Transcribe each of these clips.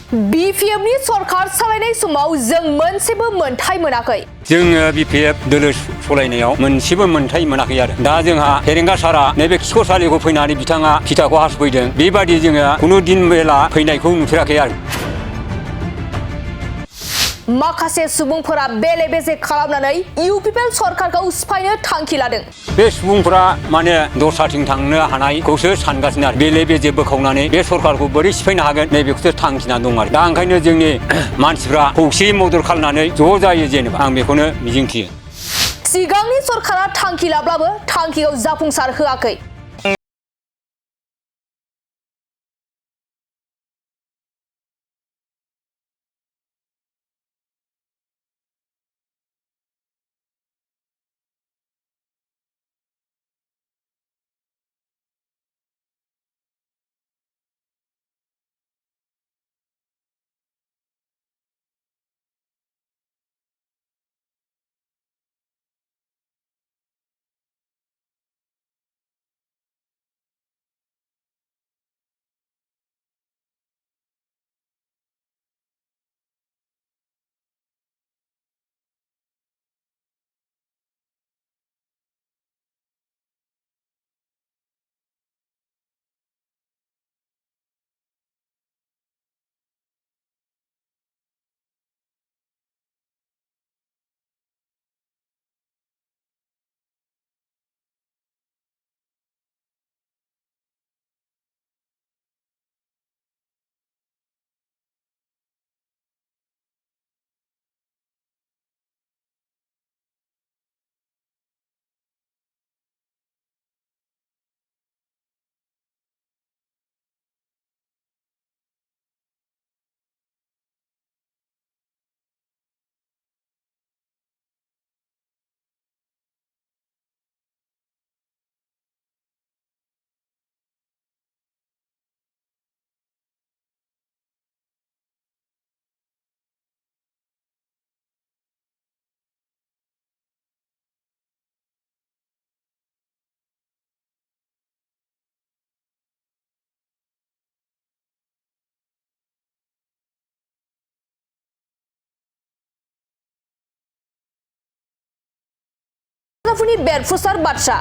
BPFनि सरकार सालायनाय समाव जों मोनसेबो मोनथाय मोनाखै। जोङो BPF दोलो सलायनायाव मोनसेबो मोनथाय मोनाखै आरो दा जोंहा फेरेंगा सारा नैबे खिखरसालिखौ फैनानै बिथाङा फिथाखौ हासफैदों। बेबादि जोङो कुनु दिन बेला फैनायखौ नुफेराखै आरो माखासे सुबुंफोरा बेले बेजे खालामनानै UPPL सरकारखौ सिफायनो थांखि लादों। बे सुबुंफोरा माने दस्राथिं थांनो हानायखौसो सानगासिनो आरो बेले बेजे बोखावनानै बे सरकारखौ बोरै सिफायनो हागोन नैबेखौसो थांखिना दं आरो दा ओंखायनो जोंनि मानसिफ्रा खौसेयै मदद खालामनानै ज' जायो जेनेबा आं बेखौनो मिजिंथियो। सिगांनि सरकारा थांखि लाब्लाबो थांखिखौ जाफुंसार होआखै। बेरफुसार बाथ्रा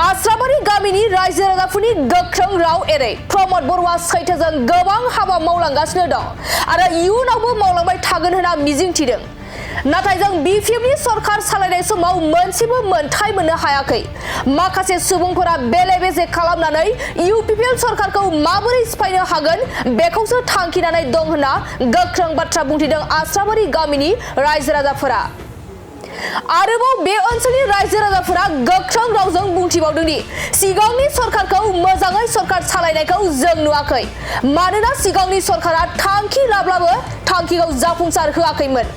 आस्राबारि गामिनि रायजो राजाफोरनि गोख्रों राव एरै प्रमद बरुवा सैथोजों गोबां हाबा मावलांगासिनो दं आरो इयुनावबो मावलांबाय थागोन होनना मिजिंथिदों। नाथाय जों BPFनि सरकार सालायनाय समाव मोनसेबो मोनथाय मोननो हायाखै। माखासे सुबुंफोरा बेले बेजे खालामनानै UPPL सरकारखौ माबोरै सिफायनो हागोन बेखौसो थांखिनानै दं होनना गोख्रों बाथ्रा बुंथिदों आस्राबारि गामिनि रायजो राजाफोरा। आरोबाव बे ओनसोलनि रायजो राजाफोरा गोख्रों रावजों बुंथिबावदों दि सिगांनि सरकारखौ मोजाङै सरकार सालायनायखौ जों नुवाखै मानोना सिगांनि सरकारा थांखि लाब्लाबो थांखिखौ जाफुंसार होआखैमोन।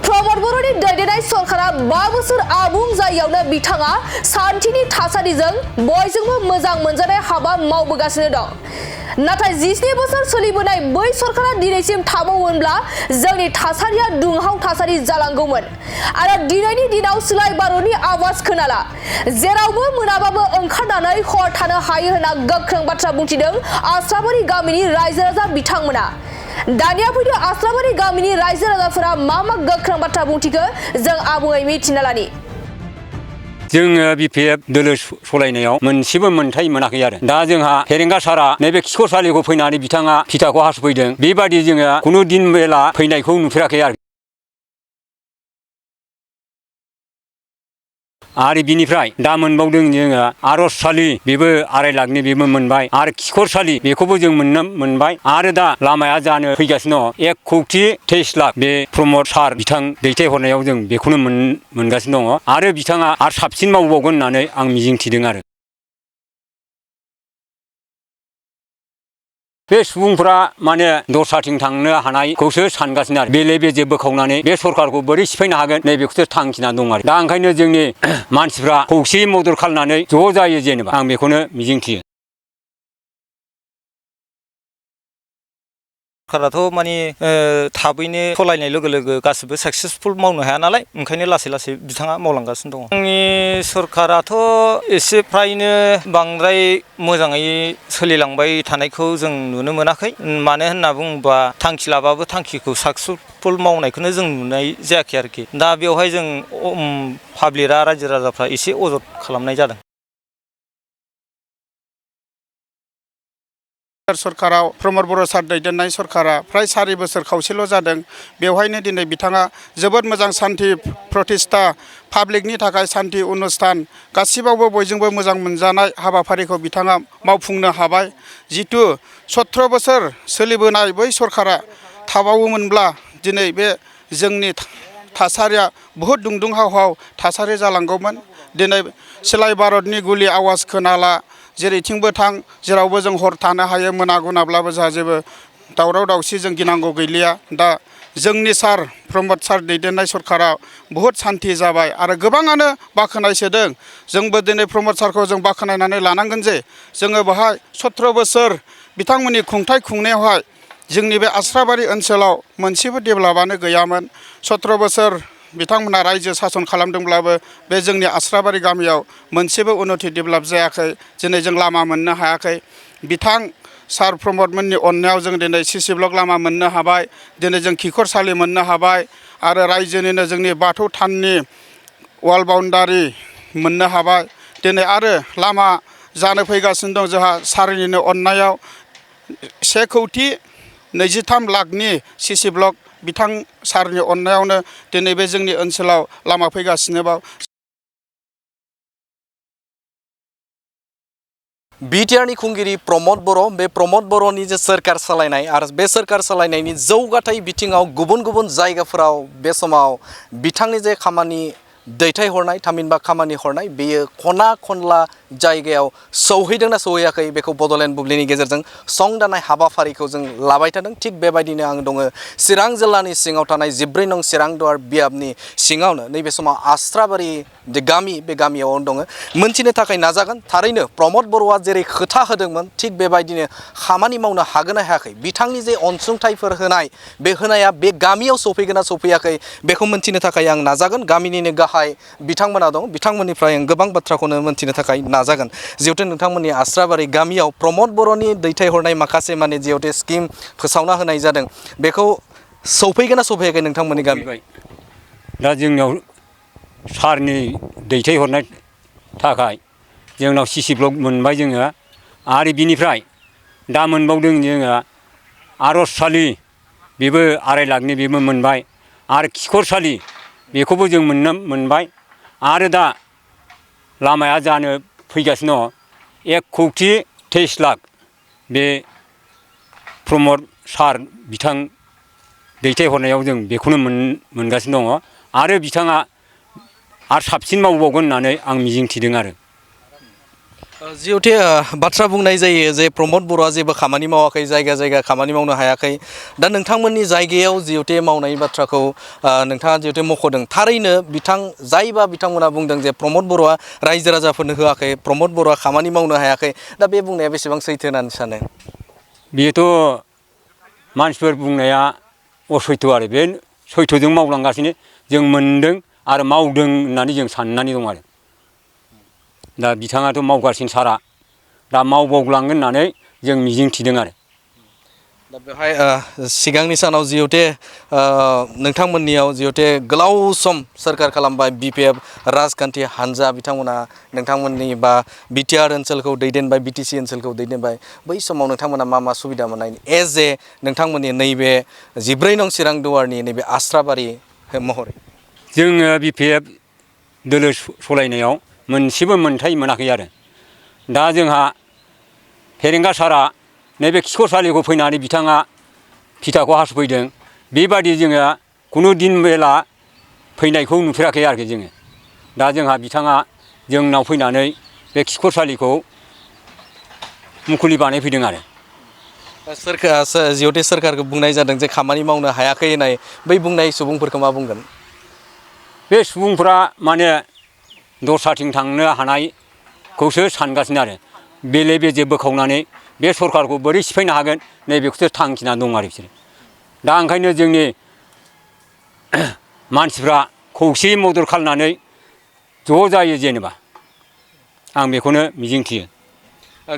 प्रमद बरुवानि दैदेननाय सरकारा 5 बोसोर आबुं जायैयावनो बिथाङा सान्थिनि थासारिजों बयजोंबो मोजां मोनजानाय हाबा मावबोगासिनो दं। नाथाय 17 बोसोर सोलिबोनाय बै सरकारा दिनैसिम थाबावोमोनब्ला जोंनि थासारिया दुंहाव थासारि जालांगौमोन आरो दिनैनि दिनाव सोलाय बारुनि आवाज खोनाला जेरावबो मोनाबाबो ओंखारनानै हर थानो हायो होनना गोख्रों बाथ्रा बुंथिदों आस्राबारि गामिनि रायजो राजा बिथांमोना। दानिया फैदो आस्राबारि गामिनि रायजो राजाफोरा मा गोख्रों बाथ्रा बुंथिखो जों आबुङै मिथिना लानि। जोङो BPF दोलो सलायनायाव मोनसेबो मोनथाय मोनाखै आरो दा जोंहा फेरेंगा सारा नैबे खिखरसालिखौ फैनानै बिथाङा फिथाखौ हासफैदों। बेबादि जोङो कुनु दिन बेला फैनायखौ नुफेराखै आरो बिनिफ्राय दा मोनबावदों जोङो आरजसालि बेबो 2.5 लाखनि बेबो मोनबाय आरो खिखरसालि बेखौबो जों मोनबाय आरो दा लामाया जानो फैगासिनो दङ 1,23 लाख बे प्रमद सार बिथां दैथायहरनायाव जों बेखौनो मोनगासिनो दङ आरो बिथाङा आरो साबसिन मावबावगोन होननानै आं मिजिंथिदों आरो बे सुबुंफोरा माने दस्राथिं थांनो हानायखौसो सानगासिनो आरो बेले बेजे बोखावनानै बे सरकारखौ बोरै सिफायनो हागोन नैबेखौसो थांखिना दं आरो दा ओंखायनो जोंनि मानसिफ्रा खौसेयै मदद खालामनानै ज' जायो जेनेबा आं बेखौनो मिजिंथियो। सरकाराथ' माने थाबैनो सलायनाय लोगो लोगो गासिबो साक्सेसफुल मावनो हाया नालाय ओंखायनो लासै लासै बिथाङा मावलांगासिनो दङ। जोंनि सरकाराथ' एसे फ्रायनो बांद्राय मोजाङै सोलिलांबाय थानायखौ जों नुनो मोनाखै। मानो होनना बुङोबा थांखि लाबाबो थांखिखौ साक्सेसफुल मावनायखौनो जों नुनाय जायाखै आरोखि। दा बेवहाय जों पाब्लिकआ रायजो राजाफ्रा एसे अजद खालामनाय जादों। सरकाराव प्रमद बर' सार दैदेननाय सरकारा फ्राय 4 बोसोर खावसेल' जादों। बेवहायनो दिनै बिथाङा जोबोद मोजां सान्थि प्रतिष्ठा पाब्लिकनि थाखाय सान्थि अनुस्थान गासिबावबो बयजोंबो मोजां मोनजानाय हाबाफारिखौ बिथाङा मावफुंनो हाबाय। जितु 17 बोसोर सोलिबोनाय बै सरकारा थाबावोमोनब्ला दिनै बे जोंनि थासारिया बहुद दुंदुंहाव हाव थासारि जालांगौमोन। दिनै सिलाय भारतनि गुलि आवाज खोनाला, जेरैथिंबो थां जेरावबो जों हर थानो हायो, मोना गुनाब्लाबो जोंहा जेबो दावराव दावसि जों गिनांगौ गैलिया। दा जोंनि सार प्रमद सार दैदेननाय सरकारा बहुद सान्थि जाबाय आरो गोबाङानो बाख्नायसोदों। जोंबो दिनै प्रमद सारखौ जों बाख्नायनानै लानांगोन जे जोङो बेहाय 17 बोसोर बिथांमोननि खुंथाय खुंनायावहाय जोंनि बे आस्राबारि ओनसोलाव मोनसेबो डेभेलपआनो गैयामोन। 17 बोसोर बिथांमोना रायजो सासन खालामदोंब्लाबो बे जोंनि आस्राबारि गामियाव मोनसेबो उन्नति डेभेलप जायाखै। दिनै जों लामा मोननो हायाखै। बिथां सार प्रमदमोननि अननायाव जों दिनै सिसि ब्लक लामा मोननो हाबाय। दिनै जों खिखरसालि मोननो हाबाय आरो रायजोनिनो जोंनि बाथौ थाननि वाल बाउन्डारि मोननो हाबाय। दिनै आरो लामा जानो फैगासिनो दं जोंहा सारनिनो अननायाव 1,23 लाखनि सिसि ब्लक बिथां सारनि अननायावनो दिनै बे जोंनि ओनसोलाव लामा फैगासिनो बाव। बिटिआरनि खुंगिरि प्रमद बर', बे प्रमद बर'नि जे सोरखार सालायनाय आरो बे सोरखार सालायनायनि जौगाथाय बिथिङाव गुबुन गुबुन जायगाफोराव बे समाव बिथांनि जे खामानि दैथायहरनाय थामहिनबा खामानि हरनाय बेयो खना खनला जायगायाव सौहैदोंना सौहैयाखै बेखौ बड'लेण्ड बुब्लिनि गेजेरजों संदाननाय हाबाफारिखौ जों लाबाय थादों। थिग बेबायदिनो आं दङ चिरां जिल्लानि सिङाव थानाय 14 नं चिरां दुवार बियाबनि सिङावनो नैबे समाव आस्राबारि जे गामि, बे गामियाव दङ। मोनथिनो थाखाय नाजागोन थारैनो प्रमद बर'आ जेरै खोथा होदोंमोन थिग बेबायदिनो खामानि मावनो हागोन ना हायाखै, बिथांनि जे अनसुंथाइफोर होनाय बे होनाया बे गामियाव सौफैगोन ना सौफैयाखै बेखौ मोनथिनो थाखाय आं नाजागोन। गामिनिनो गाहाय बिथांमोना दं, बिथांमोननिफ्राय आं गोबां बाथ्राखौनो मोनथिनो थाखाय नाजागोन। जिहेथु नोंथांमोननि आस्राबारि गामियाव प्रमद बर'नि दैथायहरनाय माखासे माने जिहेथु स्किम फोसावना होनाय जादों बेखौ सौफैगोन ना सौफैयाखै नोंथांमोननि गामि? दा जोंनाव सारनि दैथायहरनाय थाखाय जोंनाव सिसि ब्लक मोनबाय जोङो आरो बिनिफ्राय दा मोनबावदों जोङो आरजसालि, बेबो 2.5 लाखनि बेबो मोनबाय आरो खिखरसालि बेखौबो जों मोनबाय आरो दा लामाया जानो फैगासिनो दङ 1,23 लाख बे प्रमद सार बिथां दैथायहरनायाव जों बेखौनो मोनगासिनो दङ आरो बिथाङा आरो साबसिन मावबावगोन होननानै आं मिजिंथिदों आरो। जिहेथु बाथ्रा बुंनाय जायो जे प्रमद बर'आ जेबो खामानि मावाखै, जायगा जायगा खामानि मावनो हायाखै। दा नोंथांमोननि जायगायाव जिहेथु मावनाय बाथ्राखौ नोंथाङा जिहेथु मख'दों, थारैनो जायबा बिथांमोना बुंदों जे प्रमद बर'आ रायजो राजाफोरनो होआखै, प्रमद बर'आ खामानि मावनो हायाखै, दा बे बुंनाया बेसेबां सैथो होननानै सानो? बेथ' मानसिफोर बुंनाया असैथो आरो बे सैथोजों मावलांगासिनो जों मोनदों आरो मावदों होननानै जों साननानै दं आरो। दा बिथाङाथ' मावगासिनो सारा दा मावबावलांगोन होननानै जों मिजिंथिदों आरो। दा बेवहाय सिगांनि सानाव जिहेथु नोंथांमोननियाव जिहेथु गोलाव सम सोरखार खालामबाय बिपिएफ राजखान्थि हान्जा बिथांमोना नोंथांमोननि बा बिटिआर ओनसोलखौ दैदेनबाय, बिटिसि ओनसोलखौ दैदेनबाय, बै समाव नोंथांमोना मा सुबिदा मोननाय एज ए नोंथांमोननि नैबे 14 नं चिरां दुवारनि नैबे आस्राबारि महरै? जोङो बिपिएफ दोलो सलायनायाव मोनसेबो मोनथाय मोनाखै आरो। दा जोंहा फेरेंगा सारा नैबे खिखरसालिखौ फैनानै बिथाङा फिथाखौ हास'फैदों, बेबादि जोङो खुनु दिन बेला फैनायखौ नुफेराखै आरोखि जोङो। दा जोंहा बिथाङा जोंनाव फैनानै बे खिखरसालिखौ मुखुलि बानायफैदों आरो। जिहेथु सोरखारखौ बुंनाय जादों जे खामानि मावनो हायाखै होननाय, बै बुंनाय सुबुंफोरखौ मा बुंगोन? बे सुबुंफ्रा माने दस्राथिं थांनो हानायखौसो सानगासिनो आरो। बेले बेजे बोखावनानै बे सरकारखौ बोरै सिफायनो हागोन नैबेखौसो थांखिना दं आरो बिसोरो दा ओंखायनो जोंनि मानसिफ्रा खौसेयै मदद खालामनानै ज' जायो जेनेबा आं बेखौनो मिजिंथियो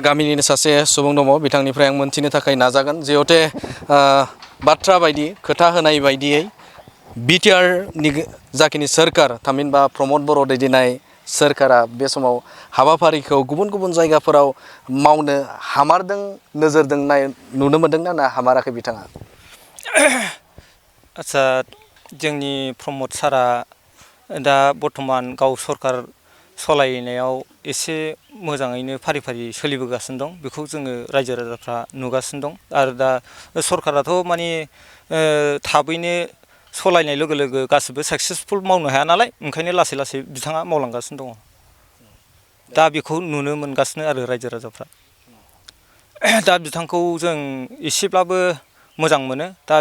गामिनिनो सासे सुबुं दङ बिथांनिफ्राय आं मोनथिनो थाखाय नाजागोन जिहेते बाथ्रा बायदि खोथा होनाय बायदियै बिटिआरनि जाखिनि सोरखार थामहिनबा प्रमद बर' दैदेननाय सोरखारा बे समाव हाबाफारिखौ गुबुन गुबुन जायगाफोराव मावनो हामारदों नोजोरदों नुनो मोनदोंना ना हामाराखै बिथाङा आच्चा जोंनि प्रमद सारा दा बर्थमान गाव सरकार सालायनायाव एसे मोजाङैनो फारि फारि सोलिबोगासिनो दं बेखौ जोङो रायजो राजाफ्रा नुगासिनो दं आरो दा सरकाराथ' माने थाबैनो सालायनाय लोगो लोगो गासिबो साक्सेसफुल मावनो हाया नालाय ओंखायनो लासै लासै बिथाङा मावलांगासिनो दङ दा बेखौ नुनो मोनगासिनो आरो रायजो राजाफ्रा दा बिथांखौ जों एसेब्लाबो मोजां मोनो दा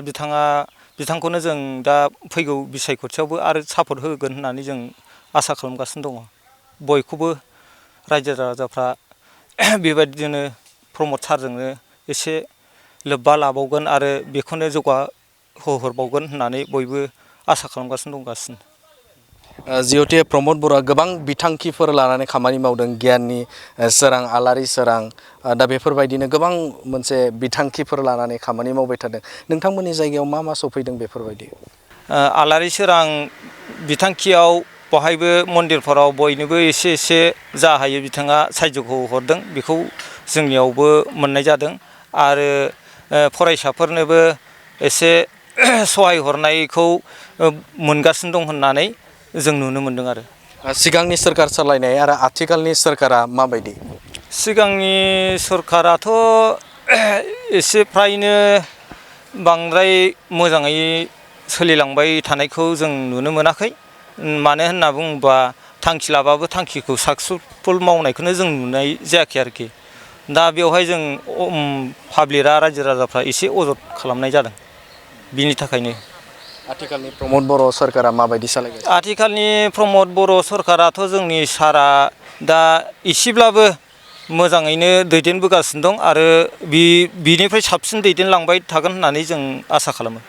बिथांखौनो जों दा फैगौ बिसायख'थियावबो आरो सापर्ट होगोन होननानै जों आसा खालामगासिनो दङ बयखौबो रायजो राजाफ्रा बेबायदिनो प्रमद सारजोंनो एसे लोब्बा लाबावगोन आरो बेखौनो जौगाहोहरबावगोन होननानै बयबो आसा खालामगासिनो दंगासिनो जिहेतु प्रमद बर'आ गोबां बिथांखिफोर लानानै खामानि मावदों गियाननि सोरां आलारि सोरां दा बेफोरबायदिनो गोबां मोनसे बिथांखिफोर लानानै खामानि मावबाय थादों नोंथांमोननि जायगायाव मा मा सफैदों बेफोरबायदि आलारि सोरां बिथांखियाव बहायबो मन्दिरफोराव बयनोबो एसे एसे जा हायो बिथाङा साहाय्यखौ हरदों बेखौ जोंनियावबो मोननाय जादों आरो फरायसाफोरनोबो एसे सहाय हरनायखौ मोनगासिनो दं होननानै जों नुनो मोनदों आरो सिगांनि सोरखार सालायनाय आरो आथिखालनि सोरखारा माबायदि सिगांनि सरकाराथ' एसे फ्रायनो बांद्राय मोजाङै सोलिलांबाय थानायखौ जों नुनो मोनाखै मानो होनना बुङोबा थांखि लाबाबो थांखिखौ साक्सेसफुल मावनायखौनो जों नुनाय जायाखै आरोखि दा बेवहाय जों पाब्लिकआ रायजो राजाफ्रा एसे अजद खालामनाय जादों बिनि थाखायनो आथिखालनि प्रमद बर' सरकारा माबायदि सालायगासिनो आथिखालनि प्रमद बर' सरकाराथ' जोंनि सारा दा एसेब्लाबो मोजाङैनो दैदेनबोगासिनो दं आरो बिनिफ्राय साबसिन दैदेनलांबाय थागोन होननानै जों आसा खालामो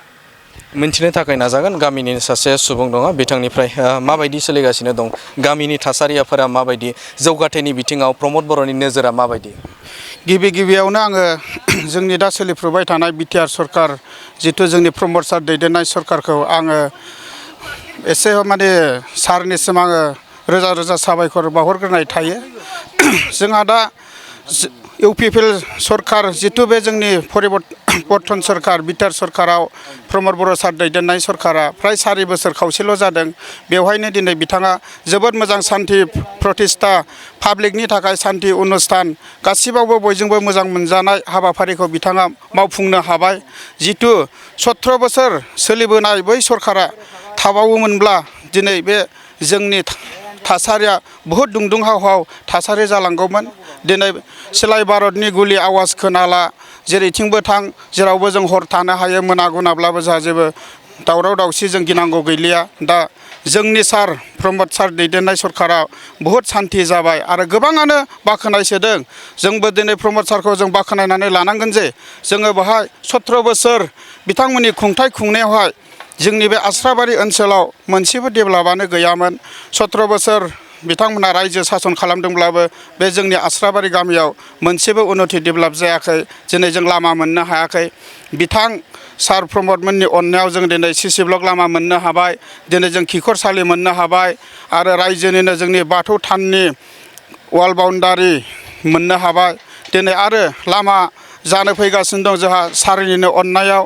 मिन्थिनो थाखाय नाजागोन गामिनि सासे सुबुं दङ बिथांनिफ्राय माबायदि सोलिगासिनो दं गामिनि थासारिफोरा माबायदि जौगाथायनि बिथिङाव प्रमद बर'नि नोजोरा माबायदि गिबियावनो आङो जोंनि दा सोलिफुबाय थानाय बिटिआर सरकार जिथु जोंनि प्रमद सार दैदेननाय सरकारखौ आङो एसे माने सारनिसिम आङो रोजा रोजा साबायखर बावहरग्रोनाय थायो जोंहा दा इउपिपिएल सरकार जिथु बे जोंनि परिबर्तन सरकार बिटिआर सरकाराव प्रमद बर' सार दैदेननाय सरकारा फ्राय 4 बोसोर खावसेल' जादों बेवहायनो दिनै बिथाङा जोबोद मोजां सान्थि प्रतिस्था पाब्लिकनि थाखाय सान्थि अनुस्थान गासिबावबो बयजोंबो मोजां मोनजानाय हाबाफारिखौ बिथाङा मावफुंनो हाबाय जिथु 17 बोसोर सोलिबोनाय बै सरकारा थाबावोमोनब्ला दिनै बे जोंनि थासारिया बहुद दुंदुंहाव थासारि जालांगौमोन दिनै सिलाय भारतनि गुलि आवाज खोनाला जेरैथिंबो थां जेरावबो जों हर थानो हायो मोना गुनाब्लाबो जोंहा जेबो दावराव दावसि जों गिनांगौ गैलिया दा जोंनि सार प्रमद सार दैदेननाय सरकारा बहुद सान्थि जाबाय आरो गोबाङानो बाख्नायसोदों जोंबो दिनै प्रमद सारखौ जों बाख्नायनानै लानांगोन जे जोङो बेहाय 17 बोसोर बिथांमोननि खुंथाय खुंनायावहाय जोंनि बे आस्राबारि ओनसोलाव मोनसेबो डेभेलपआनो गैयामोन 17 बोसोर बिथांमोना रायजो सासन खालामदोंब्लाबो बे जोंनि आस्राबारि गामियाव मोनसेबो उन्नति डेभेलप जायाखै दिनै जों लामा मोननो हायाखै बिथां सार प्रमदमोननि अननायाव जों दिनै सिसि ब्लक लामा मोननो हाबाय दिनै जों खिखरसालि मोननो हाबाय आरो रायजोनिनो जोंनि बाथौ थाननि वाल बाउन्डारि मोननो हाबाय दिनै आरो लामा जानो फैगासिनो दं जोंहा सारनिनो अननायाव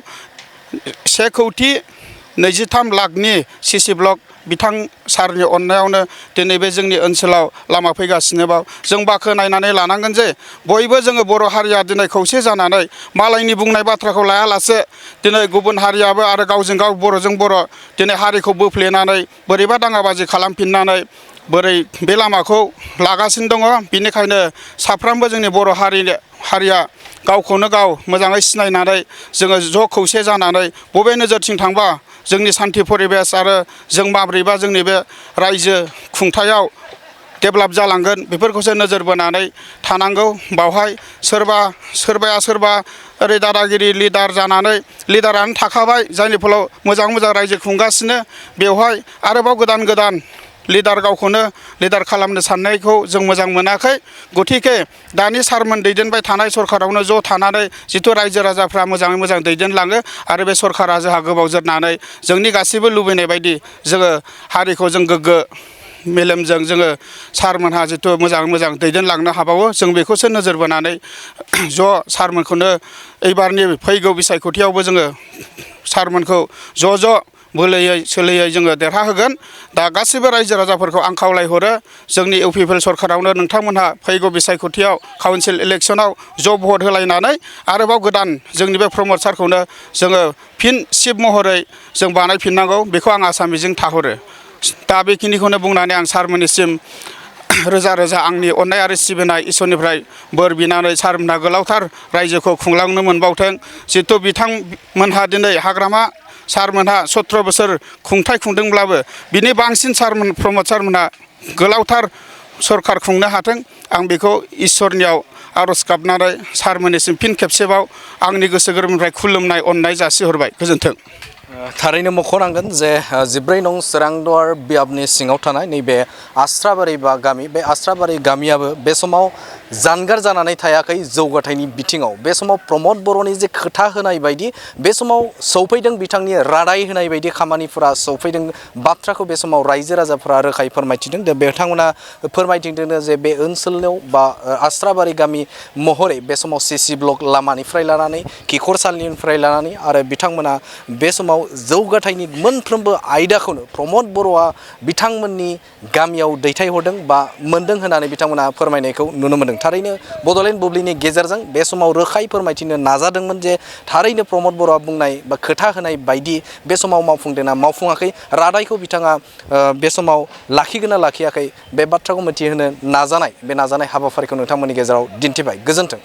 1,23 लाखनि सिसि ब्लक बिथां सारनि अननायावनो दिनै बे जोंनि ओनसोलाव लामा फैगासिनोबाव जों बाख्नायनानै लानांगोन जे बयबो जोङो बर' हारिया दिनै खौसे जानानै मालायनि बुंनाय बाथ्राखौ लायालासे दिनै गुबुन हारियाबो आरो गावजों गाव बर'जों बर' दिनै हारिखौ बोफ्लेनानै बोरैबा दाङाबाजि खालामफिननानै बोरै बे लामाखौ लागासिनो दङ बिनिखायनो साफ्रोमबो जोंनि बर' हारिया गावखौनो गाव मोजाङै सिनायनानै जोङो ज' खौसे जानानै बबे नोजोरथिं थांबा जोंनि सान्थि परिबेस आरो जों माब्रैबा जोंनि बे रायजो खुंथायाव डेभेलप जालांगोन बेफोरखौसो नोजोर बोनानै थानांगौ बावहाय सोरबाया ओरै दादागिरि लिडार जानानै लिडारानो थाखाबाय जायनि फलाव मोजां रायजो खुंगासिनो बेवहाय आरोबाव गोदान लिडार गावखौनो लिडार खालामनो साननायखौ जों मोजां मोनाखै गतिके दानि सारमोन दैदेनबाय थानाय सरकारावनो ज' थानानै जिथु रायजो राजाफ्रा मोजाङै मोजां दैदेनलाङो आरो बे सरकारा जोंहा गोबाव जोरनानै जोंनि गासैबो लुबैनाय बायदि जोङो हारिखौ जों गोग्गो मेलेमजों जोङो सारमोनहा जिथु मोजां दैदेनलांनो हाबावो जों बेखौसो नोजोर बोनानै ज' सारमोनखौनो एबारनि फैगौ बिसायख'थियावबो जोङो सारमोनखौ ज' बोलोयै सोलोयै जोङो देरहाहोगोन दा गासिबो रायजो राजाफोरखौ आं खावलायहरो जोंनि इउपिपिएल सरकारावनो नोंथांमोनहा फैगौ बिसायख'थियाव काउन्सिल इलेक्सनाव ज' भट होलायनानै आरोबाव गोदान जोंनि बे प्रमद सारखौनो जोङो फिन चिफ महरै जों बानायफिननांगौ बेखौ आं आसा मिजिं थाहरो दा बेखिनिखौनो बुंनानै आं सारमोननिसिम रोजा आंनि अननाय आरो सिबिनाय इसोरनिफ्राय बोर बिनानै सारमोनहा गोलावथार रायजोखौ खुंलांनो मोनबावथों जितु बिथांमोनहा दिनै हाग्रामा सारमोनहा 17 बोसोर खुंथाय खुंदोंब्लाबो बिनि बांसिन सारमोन प्रमद सारमोनहा गोलावथार सरकार खुंनो हाथों आं बेखौ इसोरनियाव आर'ज गाबनानै सारमोननिसिम फिन खेबसेबाव आंनि गोसो गोरबोनिफ्राय खुलुमनाय अननाय जासिहरबाय गोजोन्थों थारैनो मख'नांगोन जे 14 नं सोरांदुवार बियाबनि सिङाव थानाय नैबे आस्राबारि गामि बे आस्राबारि गामियाबो बे समाव जानगार जानानै थायाखै जौगाथायनि बिथिङाव बे समाव प्रमद बर'नि जे खोथा होनाय बायदि बे समाव सौफैदों बिथांनि रादाय होनाय बायदि खामानिफोरा सौफैदों बाथ्राखौ बे समाव रायजो राजाफोरा रोखायै फोरमायथिदों दा बिथांमोना फोरमायथिदों जे बे ओनसोलाव बा आस्राबारि गामि महरै बे समाव सीसी ब्लक लामानिफ्राय लानानै खिखरसालिनिफ्राय लानानै आरो बिथांमोना बे समाव जौगाथायनि मोनफ्रोमबो आयदाखौनो प्रमद बर'आ बिथांमोननि गामियाव दैथायहरदों बा मोनदों होननानै बिथांमोना फोरमायनायखौ नुनो मोनदों थारैनो बड'लेण्ड बुब्लिनि गेजेरजों बे समाव रोखायै फोरमायथिनो नाजादोंमोन जे थारैनो प्रमद बर'आ बुंनाय बा खोथा होनाय बायदि बे समाव मावफुंदोंना मावफुङाखै रादायखौ बिथाङा बे समाव लाखिगोन ना लाखियाखै बे बाथ्राखौ मिथिहोनो नाजानाय बे नाजानाय हाबाफारिखौ नोंथांमोननि गेजेराव दिन्थिबाय गोजोन्थों।